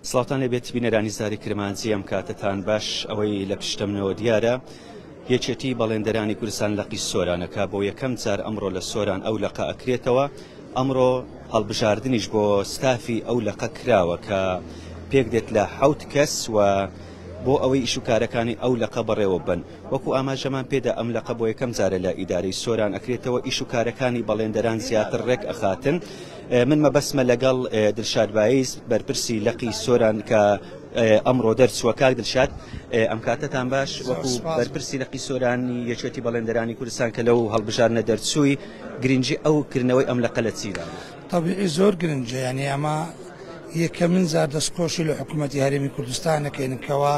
سڵاوتان لێبێت بینەرانی زاری کرمانجی، ئەم کاتەتان باش. ئەوەی لە پشتەمنەوە دیارە یەکێتی بەڵێندەرانی کوردستان لەقی سۆرانەکە بۆ یەکەم جار ئەمڕۆ لە سۆران ئەو لەقە ئەکرێتەوە. ئەمڕۆ هەڵبژاردنیش بۆ ستافی ئەو لەقە کراوە کە پێک دێت لە 7 کەس و بۆ ئەوەی ئیش و کارەکانی ئەو لەقە بەڕێوە بن. وەکو ئاماژەمان پێدا ئەم لەقە بۆ یەکەم جارە لە ئیدارەی سۆران ئەکرێتەوە، ئیش و کارەکانی بەڵێندەران زیاتر ڕێک ئەخاتن. من مەبەستمە لەگەڵ دلشاد بایز بەرپرسی لەقی سۆران کە ئەمڕۆ دەرچووە. کاک دلشاد ئەم کاتەتان باش. وەکو بەرپرسی لەقی سۆرانی یەکێتی بەڵێندەرانی کوردستان کە لەو هەڵبژاردنە دەرچووی، گرنگی ئەو کردنەوەی ئەم لەقە لە چیدا؟ طبیعی زۆر گرنگە، یعنی ئەمە یەکەمین جار دەستخۆشی لە حکوومەتی هەرێمی کوردستان نەکەین کەوا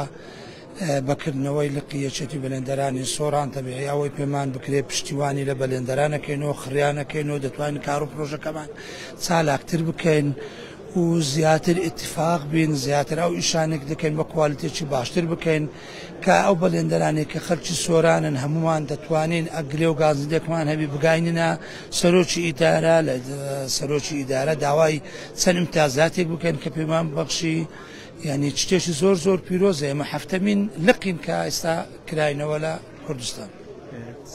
بەکردنەوەی لقی یەکێتی بەلێندەرانی سۆران. تەبیعی ئەوەی پێمان بکرێ پشتیوانی لە بەلێندەرانەکەین و خڕیانەکەین و دەتوانین کار و پرۆژەکەمان چالاکتر بکەین و زیاتر اتفاق بین، زیاتر ئەو ئیشانێک دەکەین بە کوالیتێکی باشتر بکەین کە ئەو بەلێندەرانێک کە خەلکی سۆرانن هەمومان دەتوانین ئەگلێ و گازندێکمان هەبی بگاینە سەرۆکی ئیدارە، لە سەرۆکی ئیدارە داوای چەند امتیازاتێک بکەین کە پێمان بەخشی. یعنی شتێکی زۆر زۆر پیرۆزە. ئێمە هەفتەمین لقین کە ئێستا کراینەوە لە کوردستان.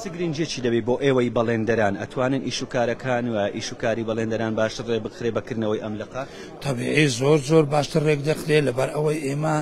چ گرنگێکی دەبێت بۆ ئێوەی بەڵێندەران؟ ئەتوانن ئیش و کارەکان و ئیش و کاری بەڵێندەران باشتر ڕێ بخرێ بەکردنەوەی ئەم لقە؟ طبیعی زۆر زۆر باشتر ڕێک دەخرێ، لەبەر ئەوەی ئێمە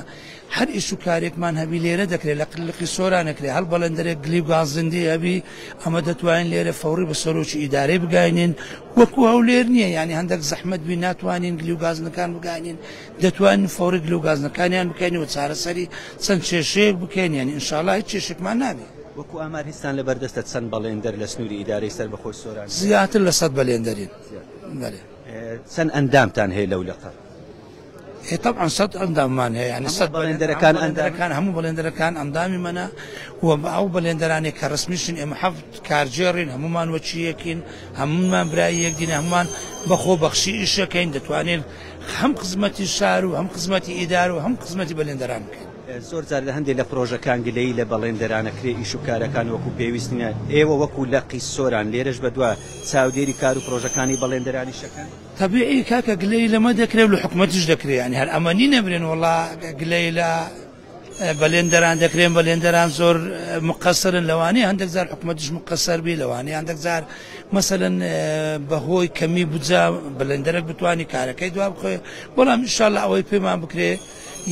هەر ئیش و کارێکمان هەبی لێرە دەکرێت، لە لقی سۆران نەکرێت. هەر بەڵێندەرێک گلی و گازندی هەبی ئەمە دەتوانین لێرە فەوری بە سەرۆکی ئیدارەی بگاینین، وەکو هەولێر نییە، یعنی هەندێک زەحمەت بی ناتوانین گلی و گازنەکان بگاینین، دەتوانین فەوری گلی و گازنەکانیان بکەین و چارەسەری چەند کێشەیەک بکەین، یعنی ئینشاءڵڵا هیچ کێشێکمان نابێت. وەکو ئامار هیچتان لەبەردەستە چەند بەڵێندەر لە سنووری ئیدارەی سەربەخۆی سۆران؟ زیاتر لە 100 بەلێندەرین. چەند ئەندامتان هەیە لەو لقە؟ طبعا 100 ئەنداممان هەیە، یعنی 100 بەڵێندەرەکان ئەندامەکان هەموو بەڵێندەرەکان ئەندامی منە و ئەو بەڵێندەرانێک کە ڕسمیشن ئێمە 7 کارگێڕین، هەمومان وەچی یەکین، هەمومان برای یەکدین، هەمومان بەخۆ بەخشی ئیشەکەین، دەتوانین هەم خزمەتی شار و هەم خزمەتی ئیدار و هەم خزمەتی بەلێندەران بکەین. زۆر جار لە هەندێک لە پرۆژەکان گلەیی لە بەڵێندەرانەکرێ ئیش و کارەکان وەکو پێویست نییە. ئێوە وەکو لەقی سۆران لێرەش بەدوا چاودێری کار و پرۆژەکانی بەڵێندەرانی شەکەن؟ طبیعی کاکە گلەیی لەمە دەکرێت و لە حکومەتیش دەکرێت، یعنی هەر ئەمە نی نەبرێن وەڵا گلەیی لە بەلێندەران دەکرێن، بەلێندەران زۆر مقەسەرن، لەوانەیە هەندێک جار حکومەتیش مقەسەر بی، لەوانەیە هەندێک جار مەسەلەن بەهۆی کەمی بودجە بەلێندەرێک بتوانی کارەکەی دوا بخەوێ، بەڵام ئینشاءڵڵا ئەوەی پێمان بکرێ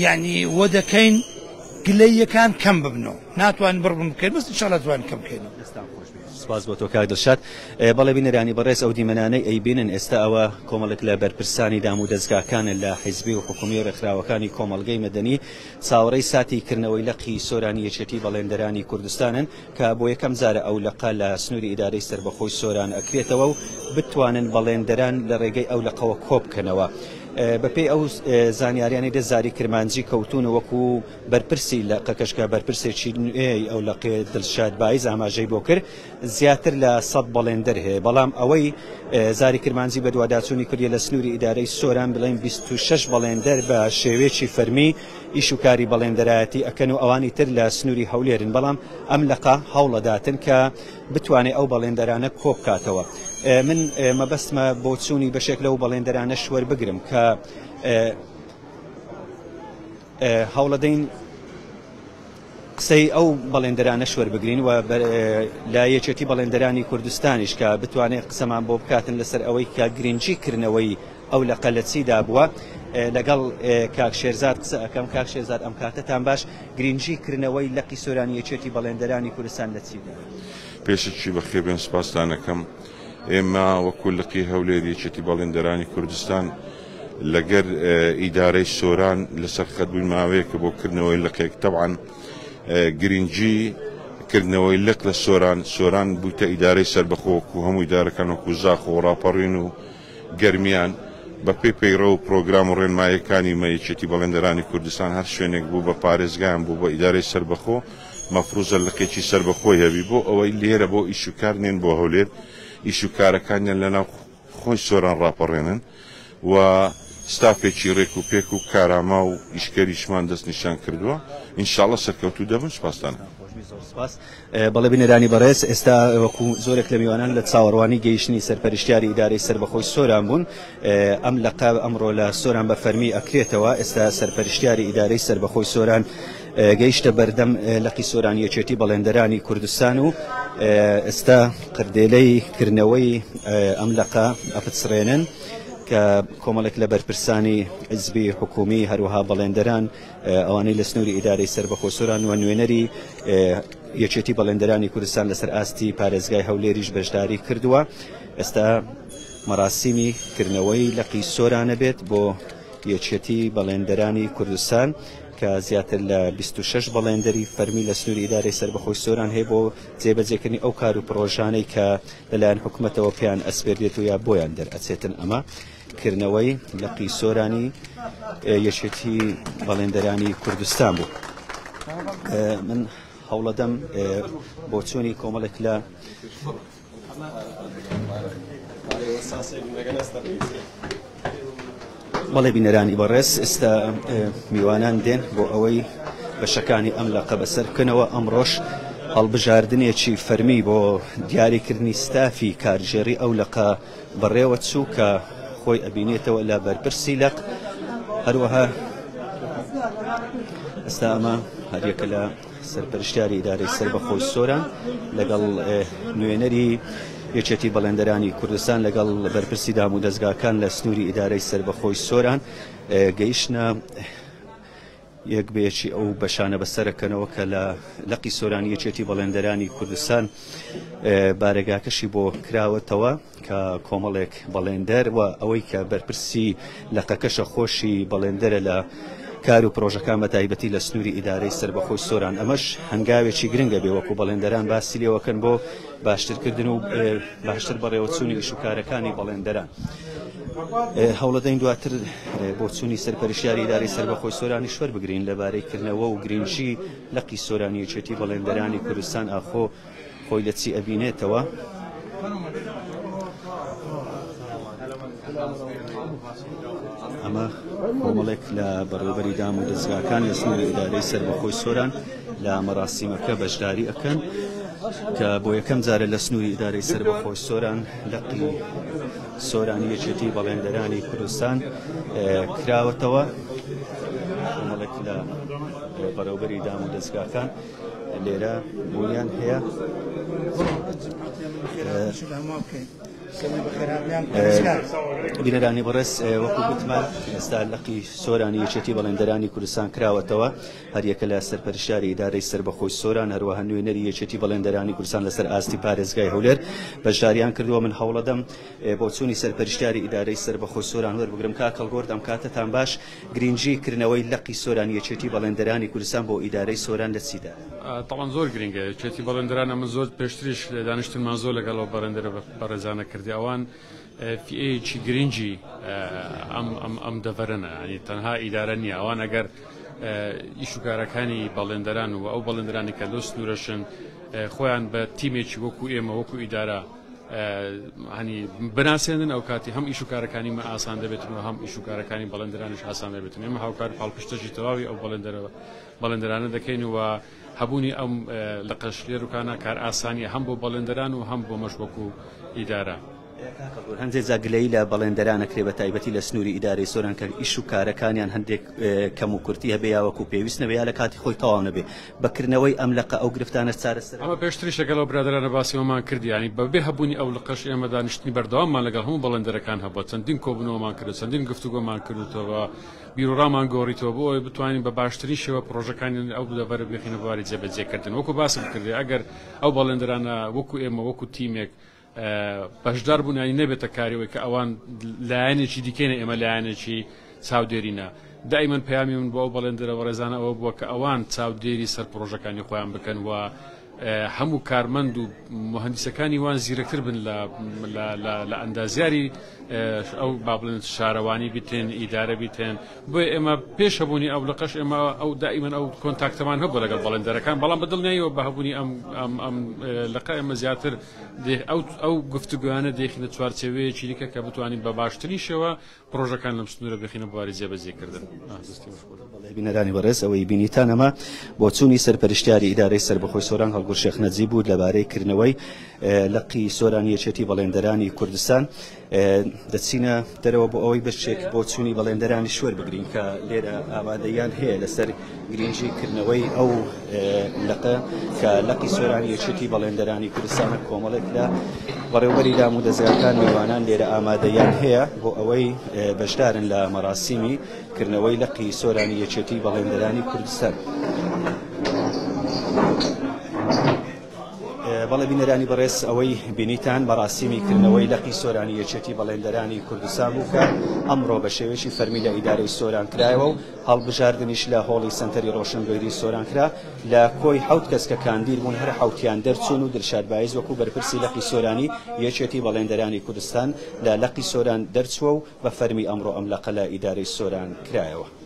یعنی وە دەکەین گلەیەکان کەم ببنەوە، ناتوانین بڕبن بکەین بەس ئینشاءڵڵا توانین کەم بکەینەوە. سپاس بۆ تۆ کاک دڵشاد. بەڵێ بینەرانی بەڕێز، ئەو دیمەنانەی ئەیبینن ئێستا ئەوە کۆمەڵێک لە بەرپرسانی دام و دەزگاکانن لە حیزبی و حکومی و ڕێکخراوەکانی کۆمەڵگەی مەدەنی چاوەڕێی ساتی کردنەوەی لەقی سۆرانی یەکێتی بەڵێندەرانی کوردستانن کە بۆ یەکەم جارە ئەو لەقە لە سنووری ئیدارەی سەربەخۆی سۆران ئەکرێتەوە و بتوانن بەڵێندەران لە ڕێگەی ئەو لەقەوە کۆبکەنەوە. بەپێی ئەو زانیاریانەی دەست زاری کرمانجی کەوتون و وەکو بەرپرسی لەقەکەش کە بەرپرسێکی نوێی ئەو لەقێ دلشاد بایز ئاماژەی بۆ کرد زیاتر لە 100 بەڵێندەر هەیە، بەڵام ئەوەی زاری کرمانجی بەدواداچوونی کردیە لە سنووری ئیدارەی سۆران بڵێن 26 بەڵێندەر بە شێوەیەکی فەرمی ئیش و کاری بەڵێندەرایەتی ئەکەن و ئەوانی تر لە سنووری هەولێرن، بەڵام ئەم لەقە هەوڵەداتن کە بتوانێت ئەو بەڵێندەرانە کۆبکاتەوە. من مەبەستمە بۆچوونی بەشێک لەو بەڵێندەرانەش وەربگرم کە هەوڵەدەین قسەی ئەو بەڵێندەرانەش وەربگرین و لە یەکێتی بەڵێندەرانی کوردستانیش کە بتوانێت قسەمان بۆ بکاتن لەسەر ئەوەی کە گرنگی کردنەوەی ئەو لەقە لە چیدا بووە. لەگەڵ کاک شێرزاد قسە ئەەکەم. کاک شێرزاد ئەم کاتەتان باش. گرنگی کردنەوەی لەقی سۆرانی یەکێتی بەڵێندەرانی کوردستان لە چیدا؟ پێشەکی بەخێربێن سپاستانەکەم. ئێمە وەکو لقی هەولێر یەکێتی بەڵێندەرانی کوردستان لەگەر ئیدارەی سۆران لەسەر خەت بووین ماوەیەکە بۆ کردنەوەی لقێک. تەبعەن گرنگی کردنەوەی لق لە سۆران، سۆران بوویتە ئیدارەی سەربەخۆ وەکو هەموو ئیدارەکان وەکو زاخۆ و ڕاپەڕین و گەرمیان بەپێی پەیڕەو و پرۆگرام و ڕێنماییەکانی مە یەکێتی بەڵێندەرانی کوردستان هەر شوێنێک بوو بە پارێزگایان بوو بە ئیدارەی سەربەخۆ مەفروزە لقێکی سەربەخۆی هەبی بۆ ئەوەی لێرە بۆ ئیش و کار نێن بۆ هەولێر ئیش و کارەکانیان لەناو خۆی سۆران ڕاپەڕێنن و ستافێکی ڕێک و پێک و کاراما و ئیشکەریشمان دەستنیشان کردووە ئینشاءڵڵا سەرکەوتوو دەبن. سپاستان. زۆر سپاس. بەڵێ بینەرانی بەڕێز، ئێستا وەکو زۆرێک لە میوانان لە چاوەڕوانی گەیشتنی سەرپەرشتیاری ئیدارەی سەربەخۆی سۆران بوون. ئەم لقە ئەمڕۆ لە سۆران بە فەرمی ئەکرێتەوە. ئێستا سەرپەرشتیاری ئیدارەی سەربەخۆی سۆران گەیشتە بەردەم لقی سۆران یەکێتی بەڵێندەرانی کوردستان و ئێستا قردێلەی کردنەوەی ئەم لقە ئەپچڕێنن کە کۆمەڵێک لە بەرپرسانی حزبی حکومی هەروەها بەڵێندەران ئەوانەی لە سنووری ئیدارەی سەربەخۆ سۆران و نوێنەری یەکێتی بەڵێندەرانی کوردستان لەسەر ئاستی پارێزگای هەولێریش بەشداری کردووە. ئێستا مەراسیمی کردنەوەی لقی سۆرانە بێت بۆ یەکێتی بەڵێندەرانی کوردستان کە زیاتر لە 26 بەڵێندەری فەرمی لە سنووری ئیدارەی سەربەخۆی سۆران هەیە بۆ جێبەجێکردنی ئەو کار و پڕۆژانەی کە لەلایەن حکومەتەوە پێیان ئەسپێردێت و یا بۆیان دەرئەچێتن. ئەمە کردنەوەی لقی سۆرانی یەکێتی بەڵێندەرانی کوردستان بوو. من هەوڵەدەم بۆچوونی کۆمەڵێک لە بەڵێ بینەرانی بەڕێز، ئێستا میوانان دێن بۆ ئەوەی بەشەکانی ئەم لەقە بەسەر بکەنەوە. ئەمڕۆش هەڵبژاردنێکی فەرمی بۆ دیاریکردنی ستافی کارگێڕی ئەو لقە بەڕێوە چوو کە خۆی ئەبینێتەوە لە بەرپرسی لق. هەروەها ئێستا ئەمە هەریەکە لە سەرپەرشتیاری ئیدارەی سەربەخۆی سۆران لەگەڵ نوێنەری یەکێتی بەڵێندەرانی کوردستان لەگەڵ بەرپرسی دام و دەزگاکان لە سنووری ئیدارەی سەربەخۆی سۆران گەیشتە یەک بە یەکی ئەو بەشانە بەسەرەکەنەوە کە لە لقی سۆرانی یەکێتی بەڵێندەرانی کوردستان بارەگاکەشی بۆ کراوەتەوە کە کۆمەڵێک بەڵێندەر و ئەوەی کە بەرپرسی لقەکەشە خۆشی بەڵێندەرە لە کار و پرۆژەکان بە تایبەتی لە سنووری ئیدارەی سەربەخۆی سۆران. ئەمەش هەنگاوێکی گرنگە بێ وەکو بەڵێندەران باسی لێوەکەن بۆ باشترکردن و باشتر بەڕێوەچوونی ئیش و کارەکانی بەڵێندەران. هەوڵەدەین دواتر بۆچوونی سەرپەرشتیاری ئیدارەی سەربەخۆی سۆرانیش وەربگرین لەبارەی کردنەوە و گرنگی لقی سۆرانی یەکێتی بەڵێندەرانی کوردستان ئاخۆ خۆی لە چی ئەبینێتەوە. ئەمە کۆمەڵێک لە بەڕێوبەری دام و دەزگاکان لە سنووری ئیدارەی سەربەخۆی سۆران لە مەراسیمەکە بەشداری ئەکەن کە بۆ یەکەم جارە لە سنووری ئیدارەی سەربەخۆی سۆران لقی سۆرانی یەکێتی بەڵێندەرانی کوردستان کراوەتەوە. کۆمەڵێک لە بەڕێوبەری دام و دەزگاکان لێرە بوونیان هەیە. بینەرانی بەڕێز، وەکو گوتمان ئێستا لقی سۆرانی یەکێتی بەڵێندەرانی کوردستان کراوەتەوە. هەریەکە لە سەرپەرشتیاری ئیدارەی سەربەخۆی سۆران هەروەها نوێنەری یەکێتی بەڵێندەرانی کوردستان لەسەر ئاستی پارێزگای هەولێر بەشداریان کردووە. من هەوڵەدەم بۆچوونی سەرپەرشتیاری ئیدارەی سەربەخۆی سۆران وەربگرم. کاک هەڵگۆرد، ئەم کاتەتان باش. گرنگی کردنەوەی لقی سۆرانی یەکێتی بەڵێندەرانی کوردستان بۆ ئیدارەی سۆران لە چیدا؟ تەبعەن زۆر گرنگە یەکێتی بەڵێندەران. ئەمە زۆر پێشتریش دانیشتنمان زۆر لەگەڵ ئەو بەڵێندەرە بەڕێزانە کردی. ئەوان فئەیەکی گرنگی ئەم دەڤەرەنە، ینی تەنها ئیدارە نییە. ئەوان ئەگەر ئیش و کارەکانی بەڵێندەران و ئەو بەڵێندەرانی کە لەو سنوورەشن خۆیان بە تیمێکی وەکو ئێمە وەکو ئیدارە هەنی بناسێنن، ئەو کاتی هەم ئیش و کارەکانی مە ئاسان دەبێتن و هەم ئیش و کارەکانی بەڵێندەرانیش ئاسان دەبێتن. ئێمە هاوکار پاڵپشتەشی تەواوی ئەو بەڵێندەرانە دەکەین و هەبوونی ئەم لقەش لێروکانە کار ئاسانیە هەم بۆ بەڵێندەران و هەم بۆ مەش وەکو ئیدارە. هەندێک جار گلەیی لە بەڵێندەران ئەکرێ بە تایبەتی لە سنووری ئیدارەی سۆران کە ئیش و کارەکانیان هەندێک کەم و کورتی هەبێ یا وەکو پێویست نەبێ یا لە کاتی خۆی تەواو نەبێ. بە کردنەوەی ئەم لقە ئەو گرفتانە چارەسەر ئەمە پێشتریش لەگەڵ ئەو برادەرانە باسی ئەوەمان کرد، یانی بەبێ هەبوونی ئەو لقەش ئێمە دانیشتنی بەردەواممان لەگەڵ هەموو بەڵێندەرەکان هەبووە، چەندین کۆبوونەوەمان کردووە، چەندین گفتوگۆمان کردووتەوە، بیروڕامان گۆڕیتەوە بۆ ئەوەی بتوانین بە باشترین شێوە پڕۆژەکانی ئەو دەڤەرە بخینە بواری جێبەجێکردن. وەکو باسم کردی ئەگەر ئەو بەڵێندەرانە وەکو ئێمە وەکو تیمێک بەشدار بوون، ینی نەبێتە کاریەوەی کە ئەوان لایەنێکی دیکەینە ئێمە لایەنێکی چاودێرینە. دائیمەن پەیامی من بۆ ئەو بەڵێندەرە بەڕێزانە ئەوە بووە کە ئەوان چاودێری سەر پڕۆژەکانی خۆیان بکەن و هەموو کارمەند و موهەندیسەکانی وان زیرەکتر بن لە لە ئەندازیاری ئەو با بڵێن شارەوانی بیتێن ئیدارە بیتێن. بۆیە ئێمە پێش هەبوونی ئەو لقەش ئێمە ئەو دائیمەن ئەو contact ەمان هەبوو لەگەڵ بەڵێندەرەکان، بەڵام بە دڵنیاییەوە بە هەبوونی ئەم ئەم ئەم لقە ئێمە زیاتر ئەو ئەو گفتوگۆیانە دێخینە چوارچێوەیەکی دیکە کە بتوانین بە باشترین شێوە پڕۆژەکان لەم سنوورە بخینە بواری جێبەجێکردن. بەڵێ بینەرانی بەڕێز، ئەوەی بینیتان ئەمە بۆچوونی سەرپەرشتیاری ئیدارەی سەربەخۆی سۆران هەڵگورد شێخ نەجیب بوو لەبارەی کردنەوەی لقی سۆرانی یەکێتی بەڵێندەرانی کوردستان. دەچینە دەرەوە بۆ ئەوەی بەشێک بۆچوونی بەڵێندەرانی شوەر بگرین کە لێرە ئامادەیان هەیە لەسەر گرنگی کردنەوەی ئەو لقە کە لقی سۆرانی یەکێتی بەڵێندەرانی کوردستانە. کۆمەڵێک لە بەڕێوبەری دام و دەزگاکان میوانان لێرە ئامادەیان هەیە بۆ ئەوەی بەشدارن لە مەراسیمی کردنەوەی لقی سۆرانی یەکێتی بەڵێندەرانی کوردستان. بەڵێ بینەرانی بەڕێز، ئەوەی بینیتان مەراسیمی کردنەوەی لقی سۆرانی یەکێتی بەڵێندەرانی کوردستان بوو کە ئەمڕۆ بە شێوەیەکی فەرمی لە ئیدارەی سۆران کرایەوە و هەڵبژاردنیش لە هۆڵی سەنتەری ڕۆشنبیری سۆران کرا. لە کۆی 7 کەس کە کاندید بوون هەر حەوتیان دەرچوون و دلشاد بایز وەکو بەرپرسی لقی سۆرانی یەکێتی بەڵێندەرانی کوردستان لە لقی سۆران دەرچووە و بە فەرمی ئەمڕۆ ئەم لقە لە ئیدارەی سۆران کرایەوە.